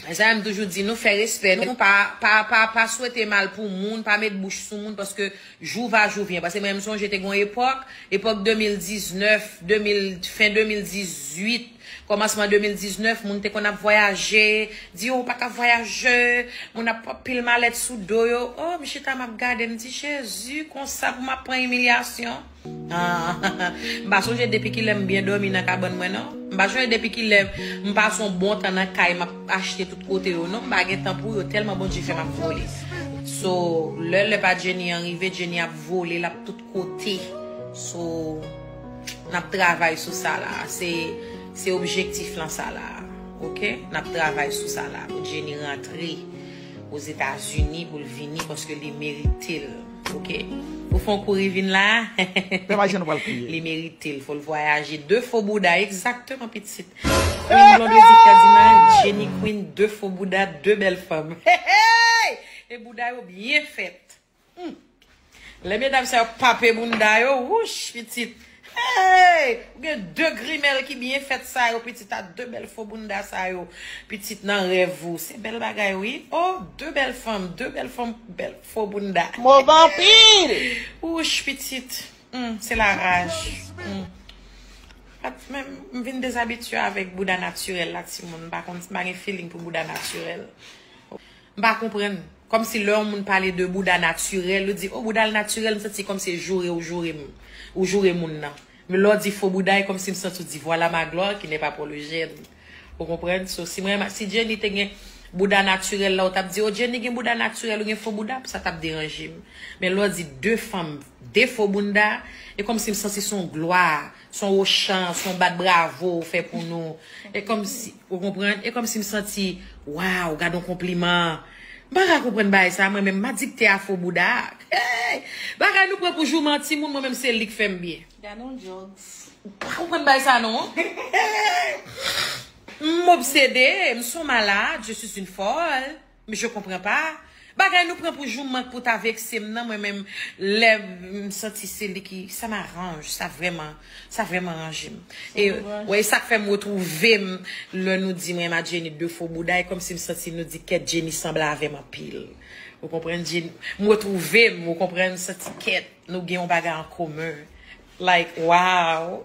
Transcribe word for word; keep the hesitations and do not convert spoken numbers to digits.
E sa m toujou di nou, fè respè nou, pa, pa, pa, pa swete mal pou moun, pa met bouch sou moun, paske jou va jou vyen. Paske mwen m sonje te gon epòk, epòk de mil diznèf, de mil, fen de mil dizuit, kòmansman de mil diznèf, moun te konn ap vwayaje, di yo ou pa ka vwayaje, moun ap pran pil malèt sou do yo. Oh, m chita m ap gade, m di, Jezi, konsa pou m ap pran imilyasyon? Ah, m pa sonje depi kilè m byen dòmi nan kabann mwen, non. M pa sonje depi kilè m pase yon bon tan nan kay, m ap achte tout kote yo, non. M pa gen tan pou yo, tèlman Bondye fè m ap vole. So, lè, lè pa Jenny an rive, Jenny ap vole, l ap tout kote. So, n ap travay sou sa la. Se, se objektif lan sa la. Oke? N ap travay sou sa la. Pou Jenny rantre Ozetazini, pou l vini, paske li merite l. Oke? Ou fè yon kouri vin la. Fè pa jan nou pral kriye. Li merite l. Fò l vwayaje. De fo bouda, egzakteman, pitit. Queen Blondedy Ferdinand, Jenny Queen, de fo bouda, de bèl fanm. Hey, hey! E bouda yo byen fèt. Hmm. Lè medam sa yo pape bounda yo, wouch, pitit. Hey! Ou gen de grimèl ki byen fèt sa yo, pitit, a de bèl fo bounda sa yo. Pitit, nan rèv ou. Se bèl bagay, wi. Oh, de bèl fanm, de bèl fanm, bèl fo bounda. Move anpil! Wouch, pitit. Hmm, se la raj. Hmm. Pat, men, m vin dezabitye avèk bouda natirèl la, timoun. M pa konn, m pa gen feeling pou bouda natirèl. M pa konprann. Kòmsi lè yon moun pale de bouda natirèl, ou di, oh, bouda l natirèl, m santi kòmsi e joure ou joure m. Ou joure moun nan. Men lè w di fo bouda, e kòmsi m santi w di, voilà ma gloire qui n'est pas pour le jeune. Ou konprann? So, si mwen, si Jenny te gen bouda natirèl la, ou t ap di, oh, Jenny gen bouda natirèl, ou gen fo bouda, sa t ap deranje m. Men lè w di de fanm, de fo bounda, e kòmsi m santi se yon glwa, se yon ochan, se yon bat bravo ou fè pou nou. E kòmsi, ou konprann? E kòmsi m santi, waw, gad yon konpliman. M pa ka konprann bagay sa, mwen menm, m adikte a fo bouda. Hey! Bagay nou pran pou jouman timoun, mwen menm se li k fè m byen. Gade yon jogs. Ou pa konprann bagay sa non. M obsede, m son malad, je suis une folle, mais je comprends pas. Bagay nou pran pou jouman pou ta vekse m nan, mwen menm lè m santi se li ki, sa m aranje, sa vrèman, sa vrèman ranje m. E wè, e sa k fè m retwouve m lè nou di mwen m a Jenny de fo bouda, e kòmsi m santi nou di kèt Jenny sanble avè m anpil. Ou konprann? Jenny, m retwouve m, ou konprann, m santi kèt nou gen yon bagay an komen. Like, wow!